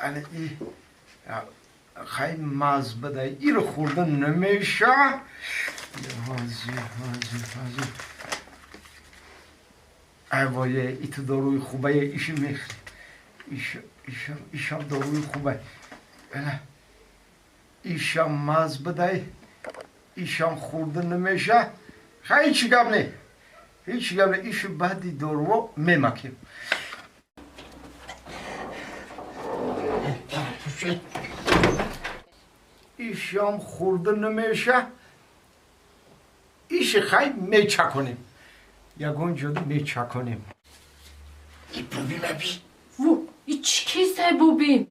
Ана и хай маз бадай иро хӯрда намеша. Ҳозир, ҳозир, ҳозир. Ай вое, иту доруи хубае, иши мехӯри. Ишам доруи хубай. Ана ишам маз бадай, ишам хӯрда намеша. Хай ҳеҷ гап не. Ҳеҷ гап не, иши баъди доруо мемакем. Ишам хӯрда намеша. Иши хай мечаконем. Ягон ҷода мечаконем. И буби маби. Ву, и чӣ кистай бубим?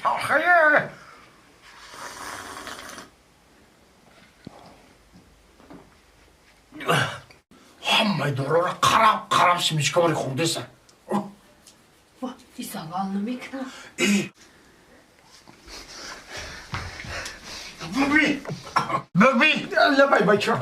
Талхае. Ҳамаи дороро қараб қараб семечкавори хӯрдеса. Ва, и залал намекунад. Буби! Буби! Лабай, бача.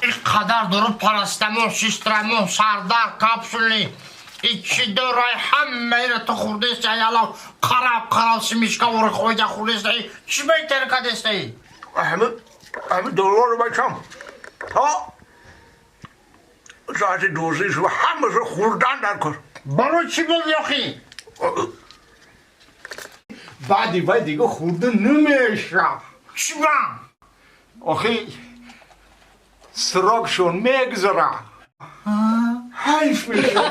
Ин қадар дору парастамон, систрамон, сардар, капсули, и чӣ дорай ҳамаиро ту хӯрдеса, ялав қараб қараб семечкавори хӯрда хӯрдеса, чӣ беҳтар кадестаи? Ҳами доруро бачам. То соати 12 шуба ҳамашо хӯрдан дар кор. Барои чӣ буд ёхӣ? Баъди вай дига хӯрда намеша. Чӣ ба? Охи срокшон мегзара. Ҳайф меша.